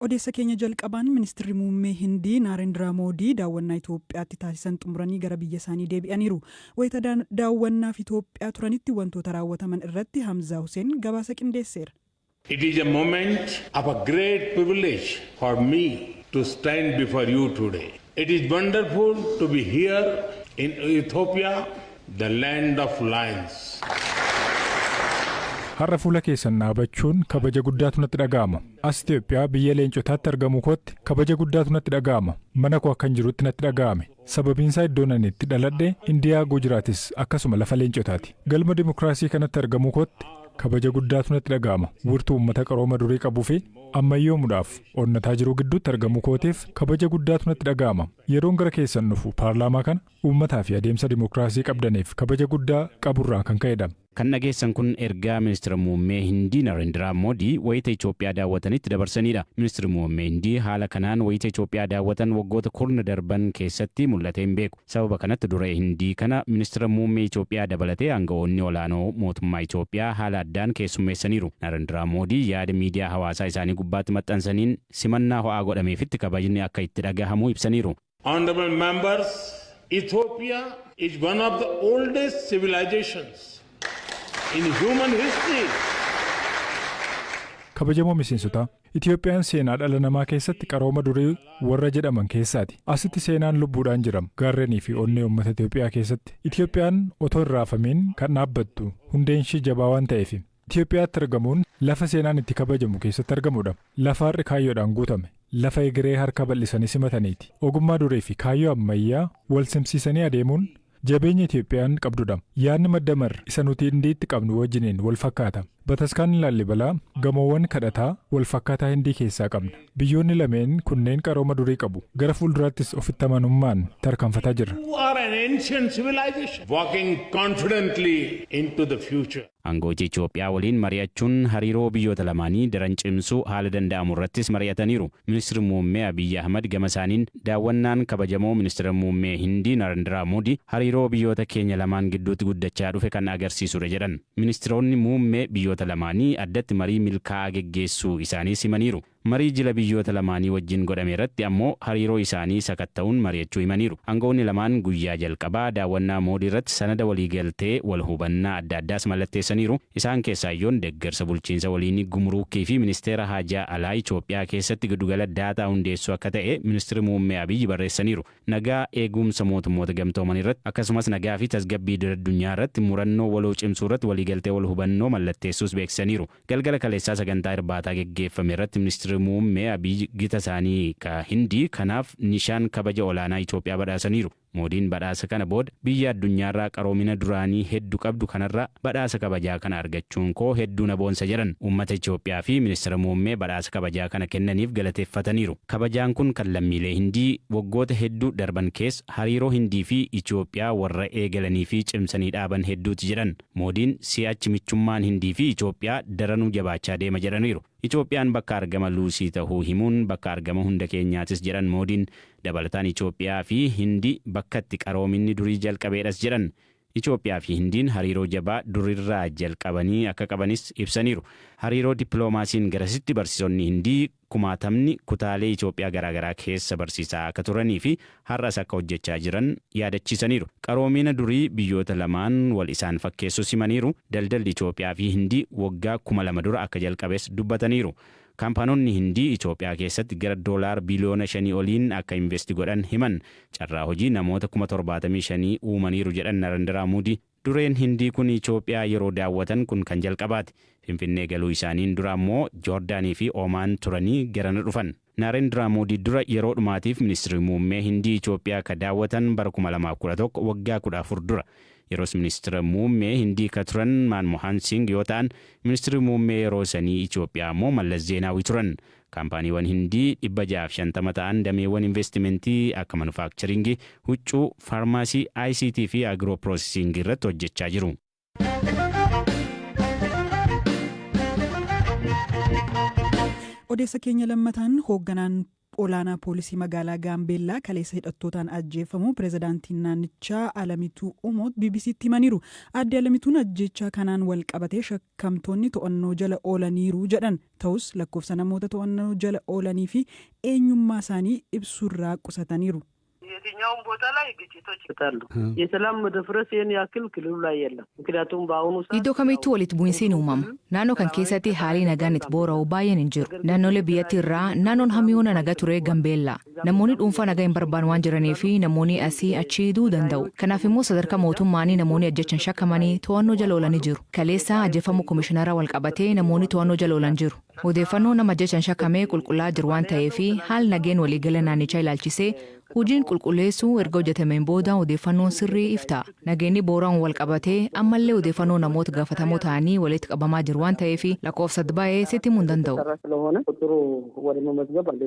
Odeessa keenya jalqabaan, Ministirri Muummee Hindii Naarendiraa Moodii daawwannaa Itoophiyaatti taasisan xumuranii gara biyya isaanii deebi'aniiru. Wayita daawwannaaf Itoophiyaa turanitti wantoota raawwataman irratti Hamzaa Huseen gabaasa qindeesseera. It is a moment of a great privilege for me to stand before you today. It is wonderful to be here in Ethiopia, the land of lions. Har'a fuula keessan dhaabachuun kabaja guddaatu natti dhaga'ama. As Itoophiyaa biyya leencotaatti argamuu kootti kabaja guddaatu natti dhaga'ama. Mana koo akkan jirutti natti dhaga'ame. Sababiinsaa iddoon ani itti dhaladhe Indiyaa Gujiraatis akkasuma lafa leencotaati. Galma dimokiraasii kanatti argamuu kootti kabaja guddaatu natti dhaga'ama. Wirtuu uummata qarooma durii qabuu fi ammayyoomuudhaaf onnataa jiruu gidduutti argamuu kootiif kabaja guddaatu natti dhaga'ama. Yeroon gara keessan dhufu paarlaamaa kana uummataa fi adeemsa dimokiraasii qabdaniif kabaja guddaa qaburraa kan ka'edha. Kan dhageessan kun ergaa Ministeera Muummee Hindii Narendiraa Moodii wayita Itoophiyaa daawwatanitti dabarsanidha. Ministeerri Muummee Hindii haala kanaan wayita Itoophiyaa daawwatan waggoota kurna darban keessatti mul'atee hin beeku. Sababa kanatti duree Hindii kana Ministeera Muummee Itoophiyaa dabalatee aanga'oonni olaanoo mootummaa Itoophiyaa haala addaan keessummeessaniiru. Narendiraa Moodii yaada miidiyaa hawaasaa isaanii gubbaatti maxxansaniin simannaa ho'aa godhameefitti kabajni akka itti dhagahamu ibsaniiru. Honorable members, Ethiopia is one of the oldest civilizations in human history. Kabajamoo miseensotaa, Itoophiyaan seenaa dhala namaa keessatti qarooma durii warra jedhaman keessaati. Asitti seenaan lubbuudhaan jiram gaarrenii fi onnee uummata Itoophiyaa keessatti. Itoophiyaan otoo hin raafamiin kan dhaabbattu hundeen ishee jabaa waan ta'eef. Itoophiyaatti argamuun lafa seenaan itti kabajamu keessatti argamudha. Lafa har'i kaayyoodhaan guutame. Lafa egeree harka bal'isanii simataniiti. Ogummaa durii fi kaayyoo ammayyaa wal simsiisanii adeemuun jabeenya Itoophiyaan qabdudha. Yaadni maddamar isa nuti Hindiitti qabnu wajjiniin wal fakkaata. Bataskaanni Laallibalaa gamoowwan kadhataa wal fakkaataa Hindii keessaa qabna. Biyyoonni lameen kunneen qarooma durii qabu. Gara fuulduraattis ofitti amanummaan tarkaanfataa jirra. You are an ancient civilization walking confidently into the future. Aangawoota Itoophiyaa waliin mari'achuun hariiroo biyyoota lamaanii daran cimsuu haala danda'amu irrattis mari'ataniiru. Ministeerri Muummee Abiyyi Ahmad gama isaaniin, daawwannaan kabajamoo Ministeera Muummee Hindii Narendiraa Moodii hariiroo biyyoota keenya lamaan gidduutti guddachaa dhufe kan agarsiisudha jedhan. Ministeeronni muummee biyyoota lamaanii addatti marii milkaa'aa geggeessuu isaanii simaniiru. Marii jila biyyoota lamaanii wajjin godhame irratti ammoo hariiroo isaanii sakatta'uun mari'achuu himaniiru. Aangawoonni lamaan guyyaa jalqabaa daawwannaa Moodii irratti sanada waliigaltee wal hubannaa adda addaas mallatteessaniiru. Isaan keessaa iyyoon deeggarsa bulchiinsa waliinii gumuruukii fi ministeera haajaa alaa Itoophiyaa keessatti giddugala daataa hundeessuu akka ta'e Ministeerri Muummee Abiyyi barreessaniiru. Nagaa eegumsa Mootummoota Gamtooman irratti, akkasumas nagaa fi tasgabbii idil addunyaa irratti murannoo waloo cimsuu irratti waliigaltee wal hubannoo mallatteessuus beeksisaniiru. Galgala kaleessaa sagantaa irbaataa geggeeffame irratti Ministeerri Muummee Abiyyi gita isaanii ka Hindii kanaaf nishaan kabaja olaanaa Itoophiyaa badhaasaniiru. Moodiin badhaasa kana booda, biyya addunyaarraa qaroomina duraanii heddu qabdu kanarraa badhaasa kabajaa kana argachuun koo hedduu na boonsa jedhan. Uummata Itoophiyaa fi Ministeera Muummee badhaasa kabajaa kana kennaniif galateeffataniiru. Kabajaan kun kan lammiilee Hindii waggoota hedduu darban keessa hariiroo Hindii fi Itoophiyaa warra eegalanii fi cimsanii dhaaban hedduuti jedhan. Moodiin si'achi michummaan Hindii fi Itoophiyaa daranuu jabaachaa deema jedhaniiru. Itoophiyaan bakka argama Luusii tahuu himuun, bakka argama hunda keenyaatis jedhan Moodiin. Dabalataan Itoophiyaa fi Hindi bakka itti qaroominni durii jalqabeedhas jedhan. Itoophiyaa fi Hindiin hariiroo jabaa durirraa jalqabanii akka qabanis ibsaniiru. Hariiroo dippiloomaasiin garasitti barsiisonni Hindii kumaatamni kutaalee Itoophiyaa garaagaraa keessa barsiisaa akka turanii fi har'as akka hojjechaa jiran yaadachiisaniiru. Qaroomina durii biyyoota lamaan wal isaan fakkeessus himaniiru. Daldalli Itoophiyaa fi Hindii waggaa 2000 dura akka jalqabes dubbataniiru. Kaampaanonni Hindii Itoophiyaa keessatti gara doolaar biliyoona 5 oliin akka investi godhan himan. Carraa hojii namoota 75,000 uumaniiru jedhan Narendiraa Moodii. Dureen Hindii kun Itoophiyaa yeroo daawwatan kun kan jalqabaati. Finfinnee galuu isaaniin dura ammoo Joordaanii fi Oomaan turanii garana dhufan. Narendiraa Moodii dura yeroo dhumaatiif Ministeerri Muummee Hindii Itoophiyaa ka daawwatan bara 2011, waggaa 14 dura. Yeroos Ministeera Muummee Hindii ka turan Maanmohaan Singh yoo ta'an, Ministeerri Muummee yeroo sanii Itoophiyaa ammoo Mallas Zeenaawii turan. Kaampaaniiwwan Hindii 650 ta'an dameewwan investimentii akka manufaakcharingii, huccuu, faarmaasii, ICT fi agro processingii irratti hojjechaa jiru. Odeessa keenya lammataan, hoogganaan Olaanaa poolisii magaalaa Gaambeellaa kaleessa hidhattootaan ajjeefamu pirezidaantiin naannichaa Alamituu Umoot BBCtti himaniiru. Aadde Alamituun ajjeechaa kanaan wal qabatee shakkamtoonni to'annoo jala oolaniiru jedhan. Ta'us lakkoofsa namoota to'annoo jala oolanii fi eenyummaa isaanii ibsuurraa qusataniiru. የትኛውም ቦታ ላይ ግጭቶች ይፈታሉ። የሰላም መደፍረስ ይህን ያክል ክልሉ ላይ የለም። ምክንያቱም በአሁኑ ሰዓት Iddoo kamittuu walitti bu'iinsi ni uumama. Naannoo kan keessatti haalli nagaan itti boora'u baay'een hin jiru. Naannolee biyyattii irraa naannoon hamiyoona nagaa ture Gambeellaa. Namoonni dhuunfaa nagaa hin barbaanne waan jiranii fi namoonni asii achi du'uu danda'u. Kanaaf immoo sadarkaa mootummaanii namoonni ajjechan shakkamanii to'annoo jala oolanii jiru. Kaleessa ajjeefamuu komishinara wal qabatee namoonni to'annoo jala oolan jiru. Odeeffannoo nama ajjechan shakkamee qulqullaa'aa jiru waan ta'eef haala nageen waliigala naannichaa ilaalchisee hojiin qulqulleessuu erga hojjetameen booda odeeffannoon sirrii ifta. Nageenyi booraan wal qabatee ammallee odeeffannoo namoota gaafatamoo ta'anii walitti qabamaa jiru waan ta'eef lakkoofsa baay'ee sitti himuu hin danda'u. ስለሆነ ቁጥሩ ወደ መመዝገብ አለ።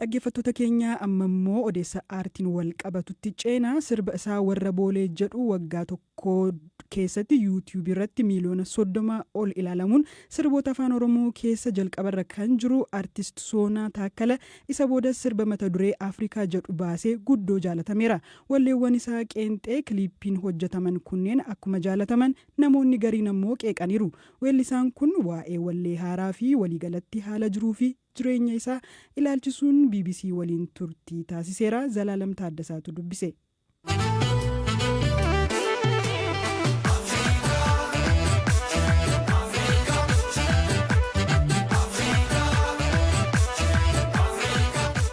Dhaggeeffattoota keenya, amma immoo odeessa aartiin wal qabatutti ceenaa. Sirba isaa "Warra Boolee" jedhu waggaa tokko keessatti Yuutiyuubii irratti miiliyoona 30 ol ilaalamuun sirboota Afaan Oromoo keessa jalqabarra kan jiru Artist Soonaa Taakkala isa booda sirba mata duree "Afrikaa" jedhu baasee guddoo jaalatameera. Walleewwan isaa qeenxee kiliippiin hojjetaman kunneen akkuma jaalataman namoonni gariin ammoo qeeqaniiru. Weellisaan kun waa'ee wallee haaraa fi waliigalatti haala jiruu fi jireenya isaa ilaalchisuun BBC waliin turtii taasiseera. Zalaalam Taaddasaatu dubbise.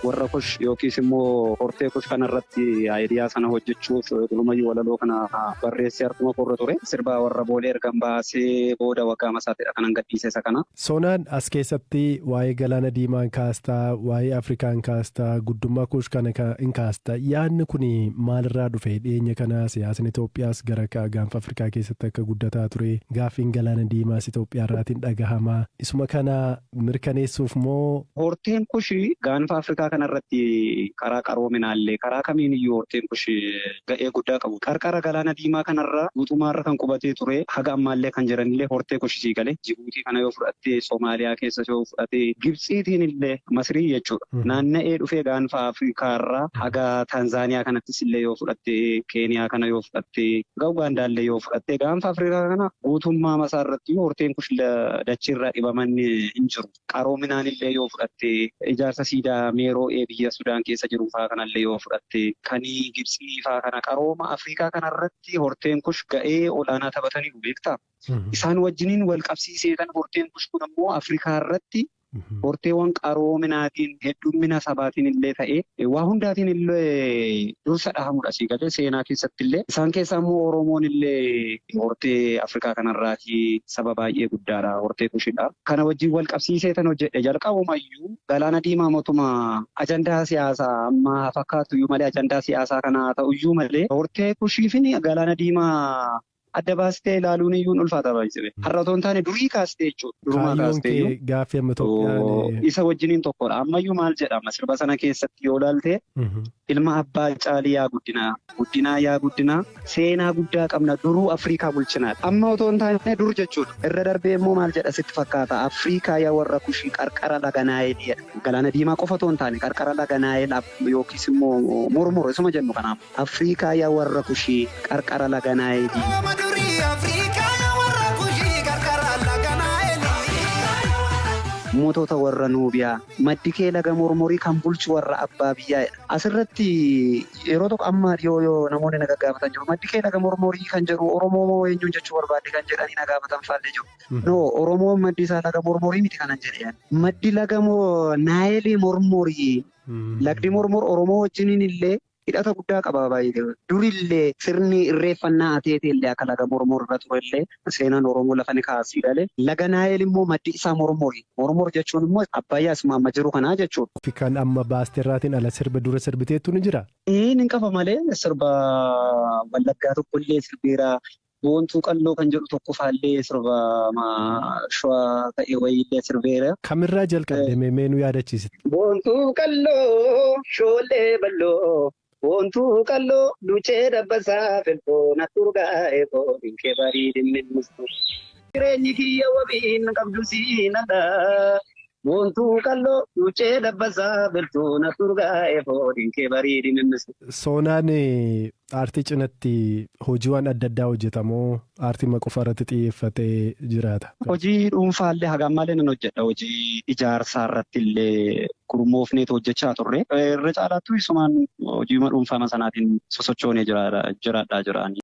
Warra Kush yookiis immoo hortee Kush kanarratti idea sana hojjechuuf durumayyuu walaloo kana barreessee harkuma korra ture. Sirba "Warra Boolee" ergan baasee booda waggaa masaatidha kanan gadhiise isa kana. Soonaan, as keessatti waa'ee galaana diimaan kaastaa, waa'ee Afrikaan kaastaa, guddummaa Kush kana in kaastaa. Yaadni kun maalirraa dhufe? Dhiyeenya kana siyaasni Itoophiyaas gara gaanfa Afrikaa keessatti akka guddataa ture. Gaaffiin galaana diimaas Itoophiyaa irraatiin dhagahamaa. Isuma kana mirkaneessuuf moo? Horteen Kush gaanfa Afrikaa kanarratti karaa qaroominaallee karaa kamiin iyyuu horteen Kush ga'ee guddaa qabu. Qarqara galaana diimaa kanarra guutummaarra kan qubatee ture, haga ammaallee kan jiranillee hortee Kush sii galee. Jibuutii kana yoo fudhatte, Somaaliyaa keessa yoo fudhatte, Gibxiitiin illee Masrii jechuudha. Naanna'ee dhufee gaanfa Afrikaarraa haga Taanzaaniyaa kanattis illee yoo fudhatte, Keeniyaa kana yoo fudhatte, Ugaandaallee yoo fudhatte, gaanfa Afrikaa kana guutummaa masaa irratti horteen Kush dachiirraa dhibaman hin jiru. Qaroominaan illee yoo fudhatte, ijaarsa siidaa Meeroo'ee biyya Sudaan keessa jiru faa kanallee yoo fudhatte, kan Gibxii faa kana, qarooma Afrikaa kanarratti horteen Kush ga'ee olaanaa taphatanii beektaa. Isaan wajjiniin wal qabsiiseetan horteen Kush kun immoo Afrikaa irratti horteewwan qaroominaatiin, heddummina sabaatiin illee ta'ee, waa hundaatiin illee dursa dhahamudha sii galee seenaa keessatti illee. Isaan keessaa immoo Oromoon illee hortee Afrikaa kanarraatii saba baay'ee guddaadha, hortee Kushidha. Kana wajjin wal qabsiisee tan hojjedhe. Jalqabumayyuu galaana diimaa mootummaa ajandaa siyaasaa amma fakkaatu iyyuu malee, ajandaa siyaasaa kana ta'uyyuu malee, hortee Kushiifin galaana diimaa adda baastee ilaaluun iyyuu ulfaata baay'isee. Har'a otoo hin taane durii kaastee jechuudha. Durumaa kaastee iyyuu. Gaaffii amma Itoophiyaan. Isa wajjiniin tokkodha. Ammayyuu maal jedhama sirba sana keessatti yoo ilaalte, ilma abbaa caalii yaa guddinaa, guddinaa yaa guddinaa, seenaa guddaa qabna, duruu Afrikaa bulchinaadha. Amma otoo hin taane dur jechuudha. Irra darbee immoo maal jedha sitti fakkaata? Afrikaa yaa warra Kushii qarqara laga Naayilii. Galaana diimaa qofa otoo hin taane qarqara laga Naayil yookiis immoo Mormor isuma jennu kanaaf. Afrikaa yaa warra Kushii qarqara laga Naayilii. Mootota warra Nuubiyaa, maddi kee laga Mormorii, kan bulchu warra abbaa biyyaadha. Asirratti yeroo tokko amma dhiyoo yoo namoonni na gaggaafatan jiru. Maddi kee laga Mormorii kan jedhu Oromoo moo eenyuun jechuu barbaadde kan jedhanii na gaafatan faallee jiru. No, Oromoon maddi isaa laga Mormorii miti kanan jedhe. Maddi laga Naayilii Mormorii. Lagdi Mormor Oromoo wajjiniin illee hidhata guddaa qaba baay'ee. Durillee sirni irreeffannaa ateetee illee akka laga Mormor irra turellee seenaan Oromoo lafa ni kaasii galee. Laga Naayil immoo maddi isaa Mormori. Mormor jechuun immoo Abbayyaa isuma amma jiru kanaa jechuudha. Kan amma baasteerraatiin ala sirba dura sirbiteettu ni jira. Inni qaba malee sirba Wallaggaa tokkollee sirbeera. "Boontuu Qalloo" kan jedhu tokko faallee sirba Shawaa ta'e wayiillee sirbeera. Kamirraa jalqabde, mee nu yaadachiisite? Boontuu qalloo shoollee balloo, boontuu qalloo duuchee dabbasaa filfoo na turgaa'ee fooniin kee bareedinni. Jireenyi kiyya wabiin qabdu siinadha. Boontuu qalloo duuchee dabbasaa biltuu na turgaa'ee fooliin kee bareedi mimmise. Soonaan aartii cinatti hojiiwwan adda addaa hojjetamoo aartii qofa irratti xiyyeeffatee jiraata? Hojii dhuunfaallee haga ammaallee nan hojjedha. Hojii ijaarsaa irratti illee gurmoofneetu hojjechaa turre. Irra caalaattuu isumaan hojii dhuunfaa sanaatiin sosochoonee jiraadhaa jiraan.